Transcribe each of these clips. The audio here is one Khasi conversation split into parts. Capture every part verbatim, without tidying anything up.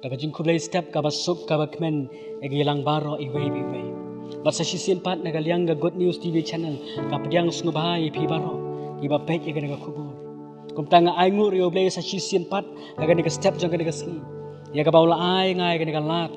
Kaba jingkhublei step kaba suk kaba kmen ïa ki lang baroh iwei pa iwei. Bad sa shisien pat na ka liang ka Good News T V channel ka pdiang sngewbha ïa phi baroh kiba peit ïa kane ka khubor. Kumta nga ai nguh ïa U Blei sa shisien pat ha kane ka step jong kane ka sngi ïa kaba u la ai nga ïa kane ka lad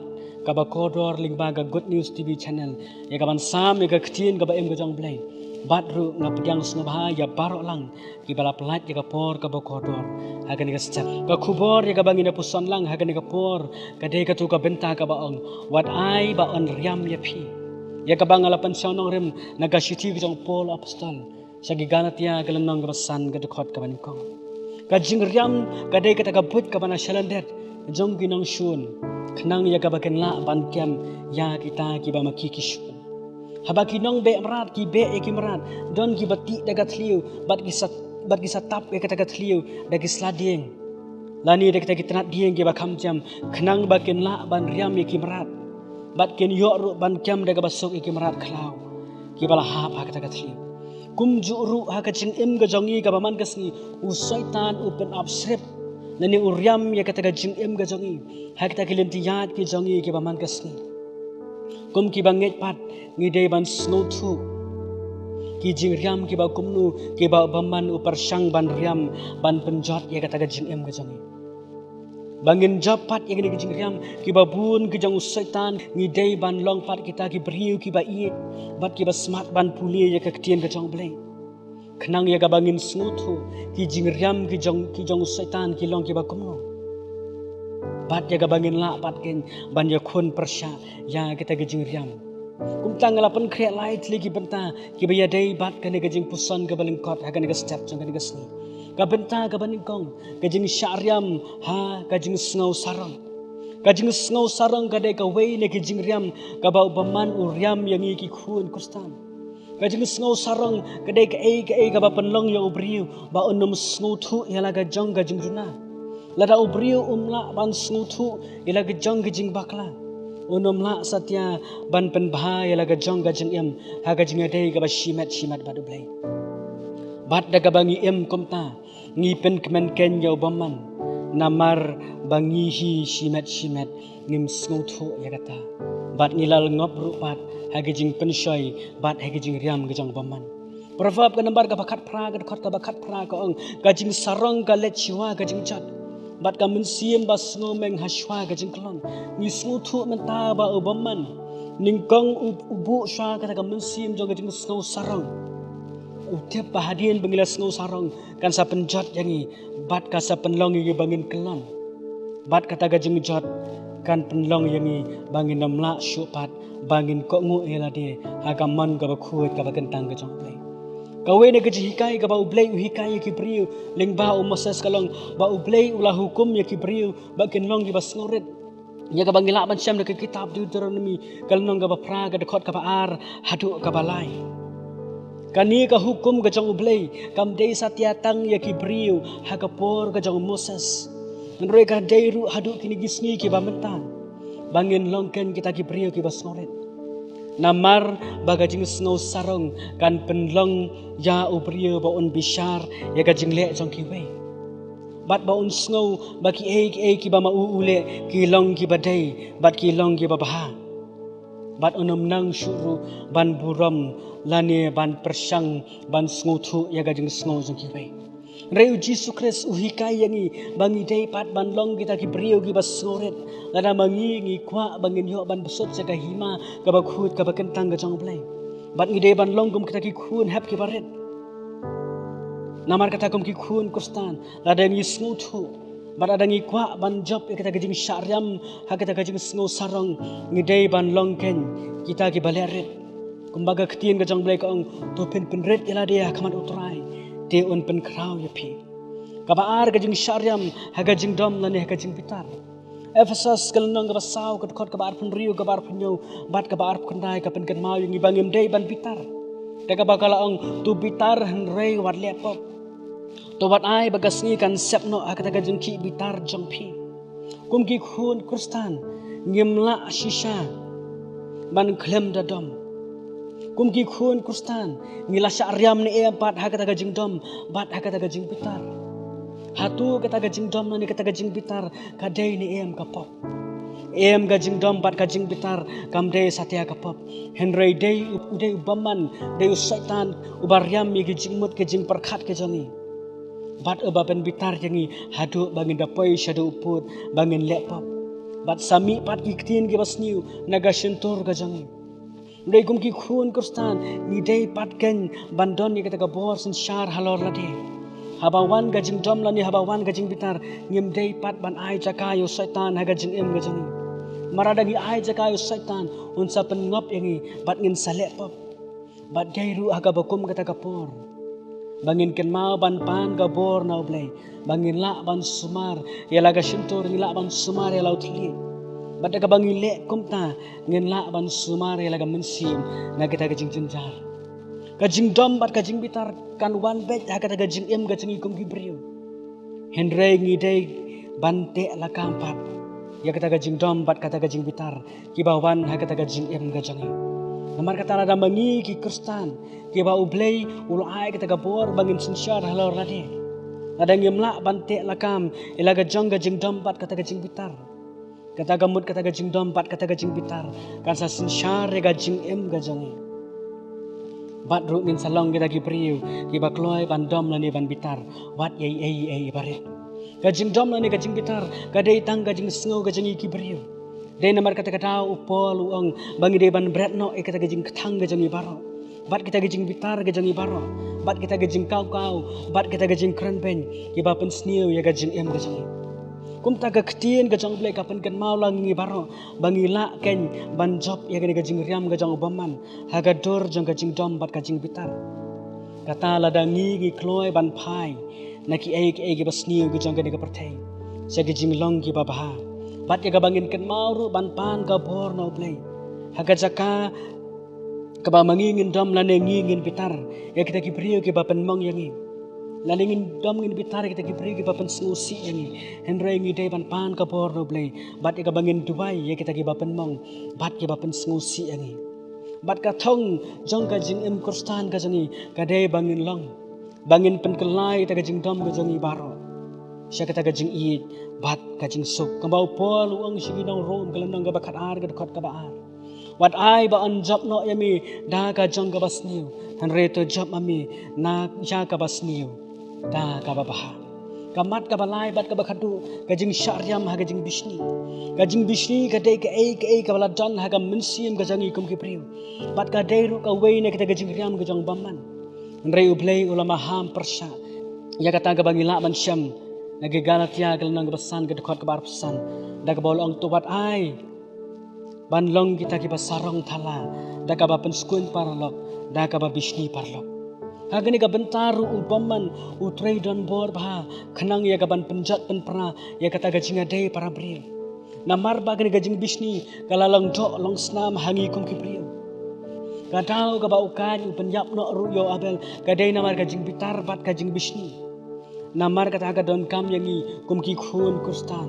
kaba kordor lyngba ka Good News T V channel ïa kaban sam ïa ka ktien kaba im ka jong U Blei. Bad ruh nga pdiang sngewbha ïa baroh lang kiba la pynlait ïa ka por kaba kordor ha kane ka step. Ka khubor ïa kaba ngin ïa puson lang ha kane ka por ka dei katto ka bynta kaba ong, wat ai ba yn riam ïa phi. Ïa kaba nga la pynshong nongrim na ka shithi ka jong u Paul apostol sha ki Galatia ka lynnong kaba san ka dkhot kaba nyngkong. Ka jingriam ka dei kata ka buit kaba na shalyndet jong ki nongshun khnang ïa kaba kin lah ban kem ïa kita kiba ma ki ki shun. Haba ki nongbeh mrad ki beh ïa ki mrad, don kiba tih da ka thliew bad ki sa, bad ki sa tap ïa kata ka thliew da ki sla dieng lane da kita ki tnat dieng kiba kham jem khnang ba kin lah ban riam ïa ki mrad bad kin ïoh ruh ban kem da kaba suk ïa ki mrad khlaw kiba la hap ha kata ka thliew. Kumjuh ruh ha ka jingim ka jong ngi kaba man ka sngi, u Soitan u pynap shrip lane u riam ïa kata ka jingim ka jong ngi ha kita ki lynti ïaid ki jong ngi kiba man ka sngi. Kum kiba ngeit pat ngi dei ban sngewthuh ki jingriam kiba kumno kiba u bymman u pyrshang ban riam ban pynjot ïa kata ka jingim ka jong ngi. Ba ngin jop pat ïa kine ki jingriam kiba bun ki jong u Soitan ngi dei ban long pat kita ki briew kiba ïeit bad kiba smat ban pule ïa ka ktien ka jong U Blei. Khnang ïa kaba ngin sngewthuh ki jingriam ki jong, ki jong u Soitan ki long kiba kumno. Bad ïa kaba ngin lah pat kin ban ïakhun pyrshah ïa kita ki jingriam. Kumta nga la pynkhreh lai tylli ki bynta kiba ïadei bad kane ka jingpuson kaba lyngkot ha kane ka step jong kane ka sngi. Ka bynta kaba nyngkong, ka jingshah riam ha ka jingsngew sarong. Ka jingsngew sarong ka dei kawei na ki jingriam kaba u bymman u riam ïa ngi ki khun Khristan. Ka jingsngew sarong ka dei kaei kaei kaba pynlong ïa u briew ba un ym sngewthuh ïa la ka jong ka jingduna. Lada u briew um lah ban sngewthuh ïa la ka jong ka jingbakla, un ym lah satia ban pynbha ïa la ka jong ka jingim ha ka jingïadei kaba shimet shimet bad U Blei. Bad da kaba ngi im kumta, ngi pynkmen kein ïa u bymman, namar ba ngi hi shimet shimet ngim sngewthuh ïa kata. Bad ngi la lyngngoh ruh pat ha ki jingpynshoi bad ha ki jingriam ki jong u bymman. Proverb ka nambar kaba khatphra, ka dkhot kaba khatphra ka ong, ka jingsarong ka leit shuwa ka jingjot, bad ka mynsiem ba sngewmeng ha shuwa ka jingkyllon. Ngi sngewthuh mynta ba u bymman nyngkong u, u buh shuwa kata ka mynsiem jong ka jingsngew sarong. U tip ba hadien ba ngi la sngew sarong kan sa pynjot ïa ngi bad kan sa pynlong ïa ngi ba ngin kyllon. Bad kata ka jingjot kan pynlong ïa ngi ba ngin ym lah shuh pat ba ngin kohnguh ïa lade ha ka mon kaba khuid kaba kyntang ka jong U Blei. Kawei na ka jinghikai kaba U Blei u hikai ïa ki briew lyngba u Moses ka long ba U Blei u la hukum ïa ki briew ba kin long kiba sngewrit. Ïa kaba ngi lah ban shem na ka kitab Deuteronomi ka lynnong kaba phra, ka dkhot kaba ar haduh kaba lai. Kane ka hukum ka jong U Blei kam dei satia tang ïa ki briew ha ka por ka jong u Moses, hynrei ka dei ruh haduh kine ki sngi kiba mynta, ba ngin long kein kita ki briew kiba sngewrit. Namar ba ka jingsngew sarong kan pynlong ïa u briew ba un bishar ïa ka jingleh jong kiwei, bad ba un sngew ba kiei kiei kiba ma u u leh ki long kiba dei bad ki long kiba bha. Bad un ym nang shuh ruh ban burom lane ban pyrshang ban sngewthuh ïa ka jingsngew jong kiwei. Hynrei u Jisu Khrist u hikai ïa ngi ba ngi dei pat ban long kita ki briew kiba sngewrit. Lada ma ngi ngi kwah ba ngin ïoh ban bsut sha ka hima kaba khuid kaba kyntang ka jong U Blei, bad ngi dei ban long kum kita ki khun hep kiba rit. Namar kata kum ki khun Khristan, lada ngi sngewthuh bad lada ngi kwah ban jop ïa kita ki jingshah riam ha kita ki jingsngew sarong, ngi dei ban long kein kita kiba leh rit. Kumba ka ktien ka jong U Blei ka ong, to phin pynrit ïa lade ha khmat U Trai, te un pynkhraw ïa phi. Kaba ar, ka jingshah riam ha ka jingdom lane ha ka jingbitar. Ephesos ka lynnong kaba saw, ka dkhot kaba arphew hynriew, kaba arphew hynñiew bad kaba arphew khyndai ka pynkynmaw ïa ngi ba ngim dei ban bitar. Te kaba ka la ong, to bitar hynrei wat leh pop. To wat ai ba ka sngi kan sep noh ha kata ka jingkhih bitar jong phi. Kum ki khun Khristan ngim lah shisha ban khlem da dom. Kum ki khun Khristan ngi la shah riam ne em pat ha kata ka jingdom bad ha kata ka jingbitar. Hato kata ka jingdom lane kata ka jingbitar ka dei ne em ka pop? Em, ka jingdom bad ka jingbitar kam dei satia ka pop. Hynrei dei u, u dei u bymman, dei u Soitan uba riam ïa ki jingmut ki jingpyrkhat ki jong ngi. Bad uba pynbitar ïa ngi haduh ba ngin da poi shaduh u pud ba ngin leh pop. Bad sa mih pat ki ktien kiba sniew na ka shyntur ka jong ngi. Hynrei kum ki khun Khristan ngi dei pat kein ban don ïa kata ka bor synshar halor lade. Haba wan ka jingdom lane haba wan ka jingbitar, ngim dei pat ban ai jaka ïa u Soitan ha ka jingim ka jong ngi. Namar lada ngi ai jaka ïa u Soitan, un sa pynngop ïa ngi bad ngin sa leh pop. Bad dei ruh ha kaba kum kata ka por ba ngin kynmaw ban pan ka bor na U Blei, ba ngin lah ban sumar ïa la ka shyntur, ngin lah ban sumar ïa la u thylliej. Bad da kaba ngi leh kumta, ngin lah ban sumar ïa la ka mynsiem na kata ka jingjynjar. Ka jingdom bad ka jingbitar kan wan beit ha kata ka jingim ka jong ngi kum ki briew. Hynrei ngi dei ban teh lakam pat ïa kata ka jingdom bad kata ka jingbitar kiba wan ha kata ka jingim ka jong ngi. Namar kata, lada ma ngi ki Khristan kiba U Blei u la ai kata ka bor ba ngin synshar halor lade, lada ngim lah ban teh lakam ïa la ka jong ka jingdom bad kata ka jingbitar, kata ka mut kata ka jingdom bad kata ka jingbitar kan sa synshar ïa ka jingim ka jong ngi. Bad ruh ngin sa long kita ki briew kiba kloi ban dom lane ban bitar wat ïa ei ei barit. Ka jingdom lane ka jingbitar ka dei tang ka jingsngew ka jong ngi ki briew. Dei namar kata ka daw u Paul u ong ba ngi dei ban bret noh ïa kata ka jingkthang ka jong ngi baroh, bad kita ka jingbitar ka jong ngi baroh, bad kita ka jingkawkaw, bad kita ka jingkrenbeiñ kiba pynsniew ïa ka jingim ka jong ngi. Kumta ka ktien ka jong U Blei ka pynkynmaw lang ïa ngi baroh ba ngi lah kein ban jop ïa kane ka jingriam ka jong u bymman ha ka dur jong ka jingdom bad ka jingbitar. Kata lada ngi ngi kloi ban phai na ki ei ki ei kiba sniew ki jong kane ka pyrthei sha ki jinglong kiba bha, bad ïa kaba ngin kynmaw ruh ban pan ka bor na U Blei ha ka jaka kaba ma ngi ngin dom lane ngi ngin bitar ïa kita ki briew kiba pynmong ïa ngi, lane ngin dom ngin bitar ïa kita ki briew kiba pynsngewsih ïa ngi. Hynrei ngi dei ban pan ka bor na U Blei bad ïa kaba ngin duwai ïa kita kiba pynmong bad kiba pynsngewsih ïa ngi. Bad ka thong jong ka jingim Khristan ka jong ngi ka dei ba ngin long, ba ngin pynkylla ïa kata ka jingdom ka jong ngi baroh sha kata ka jingïeit bad ka jingsuk. Kumba u Paul u ong sha ki nong Rom, ka lynnong kaba khatar, ka dkhot kaba ar: Wat ai ba yn jop noh ïa me da ka jong kaba sniew, hynrei to jop ma me na ïa kaba sniew da kaba bha. Ka mat kaba lai bad kaba khatduh, ka jingshah riam ha ka jingbishni. Ka jingbishni ka dei kaei kaei kaba la don ha ka mynsiem ka jong ngi kum ki briew, bad ka dei ruh kawei na kita ka jingriam ka jong u bymman. Hynrei U Blei u la maham pyrshah ïa kata kaba ngi lah ban shem na ki Galatia, ka lynnong kaba san, ka dkhot kaba arphew san, da kaba u la ong: To wat ai ban long kita kiba sarong thala da kaba pynskhem paralok, da kaba bishni paralok. Ha kane ka bynta ruh u bymman u trei donbor bha khnang ïa kaban pynjot pynpra ïa kata ka jingïadei para briew. Namar ba kane ka jingbishni ka la long doh long snam ha ngi kum ki briew. Ka daw kaba u Kain u pynïap noh ruh ïa u Abel ka dei namar ka jingbitar bad ka jingbishni. Namar kata ka donkam ïa ngi kum ki khun Khristan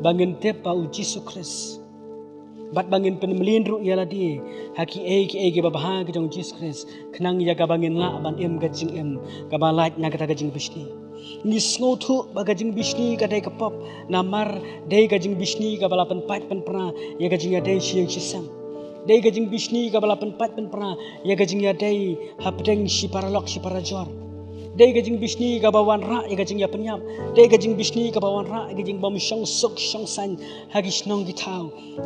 ba ngin tip ba u Jisu Khrist, bad ba ngin pynmlien ruh ïa lade ha ki ei ki ei kiba bha ki jong u Jisu Khrist, khnang ïa kaba ngin lah ban im ka jingim kaba lait na kata ka jingbishni. Ngi sngewthuh ba ka jingbishni ka dei ka pop, namar dei ka jingbishni kaba la pynpait pynpra ïa ka jingïadei shi ïing shi sem. Dei ka jingbishni kaba la pynpait pynpra ïa ka jingïadei hapdeng shi paralok shi parajor. Dei ka jingbishni kaba wanrah ïa ka jingïapynïap. Dei ka jingbishni kaba wanrah ïa ka jingbym shong suk shong saiñ ha ki shnong ki thaw.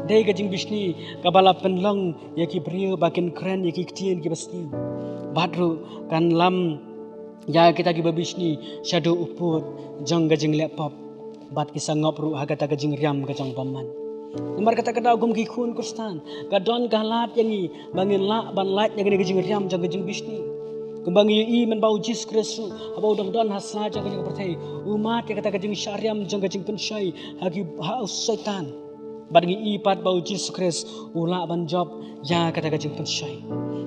Dei ka jingbishni kaba la pynlong ïa ki briew ba kin kren ïa ki ktien kiba sniew. Bad ruh kan lam ïa kita kiba bishni shaduh u pud jong ka jingleh pop, bad ki sa ngop ruh ha kata ka jingriam ka jong u bymman. Namar kata ka daw kum ki khun Khristan ka don ka lad ïa ngi ba ngin lah ban lait ïa kane ka jingriam jong ka jingbishni. Kumba ngi ïohi mynba u Jisu Khrist ruh haba u dang don ha sla jong kane ka pyrthei, u mad ïa kata ka jingshah riam jong ka jingpynshoi ha ki, ha u Soitan. Bad ngi i pat ba u Jisu Khrist u lah ban jop ïa kata ka jingpynshoi.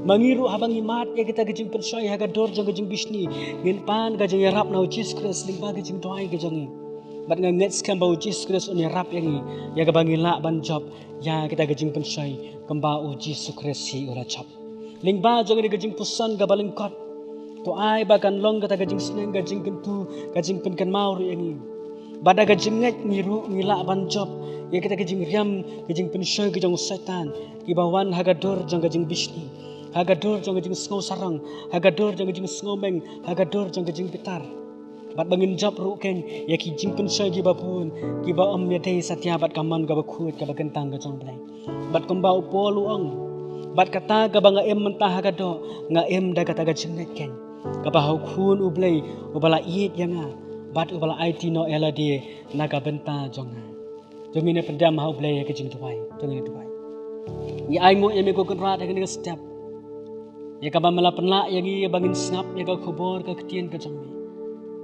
Ma ngi ruh haba ngi mad ïa kata ka jingpynshoi ha ka dur jong ka jingbishni, ngin pan ka jingïarap na u Jisu Khrist lyngba ka jingduwai ka jong ngi. Bad nga ngeit skhem ba u Jisu Khrist un ïarap ïa ngi ïa kaba ngi lah ban jop ïa kata ka jingpynshoi kumba u Jisu Khrist hi u la jop. Lyngba jong kane ka jingpuson kaba lyngkot, To ai ba kan long kata ka jingsneng, ka jingkyntu, ka jingpynkynmaw ruh ïa ngi. Bad da ka jingngeit ngi ruh ngi lah ban jop ïa kata ka jingriam, ka jingpynshoi ka jong u Soitan, kiba wan ha ka dur jong ka jingbishni, ha ka dur jong ka jingsngew sarong, ha ka dur jong ka jingsngew meng, ha ka dur jong ka jingbitar. Bad ba ngin jop ruh kein ïa ki jingpynshoi kiba bun, kiba ym ïadei satia bad ka mon kaba khuid kaba kyntang ka jong U Blei. Bad kumba u Paul u ong, bad kata kaba nga im mynta ha ka doh, nga im da kata ka jingngeit kein, kaba ha u Khun U Blei uba la ïeit ïa nga, bad uba la aiti noh ïa lade na ka bynta jong nga. To ngin ïa pyndiang ha U Blei ïa ka jingduwai. To ngin ïa duwai. Ngi ainguh ïa me ko Kynrad ha kane ka step, ïa kaba me la pynlah ïa ngi ba ngin sngap ïa ka khubor ka ktien ka jong me,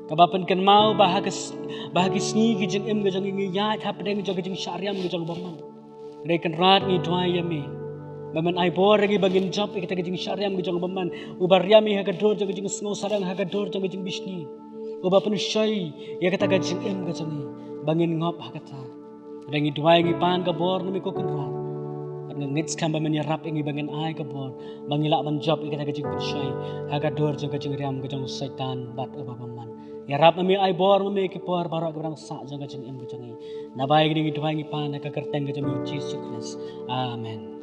kaba pynkynmaw ba ha ka s-, ba ha ki sngi ki jingim ka jong ngi ngi ïaid hapdeng jong ka jingshah riam ka jong u bymman. Hynrei Kynrad ngi duwai ïa me ba men ai bor ïa ngi ba ngin jop ïa kata ka jingshah riam ka jong u bymman, uba riam ïa ngi ha ka dur jong ka jingsngew sarong, ha ka dur jong ka jingbishni, uba pynshoi ïa kata ka jingim ka jong ngi ba ngin ngop ha kata. Hynrei ngi duwai ngi pan ka bor na me ko Kynrad. Bad nga ngeit skhem ba men ïarap ïa ngi ba ngin ai ka bor ba ngi lah ban jop ïa kata ka jingpynshoi ha ka dur jong ka jingriam ka jong u Soitan bad uba bymman. Ïarap ma me, ai bor ma me ki por baroh kiba dang sah jong ka jingim ka jong ngi. Naba ïa kine ngi duwai ngi pan ha ka kyrteng ka jong u Jisu Khrist. Amen.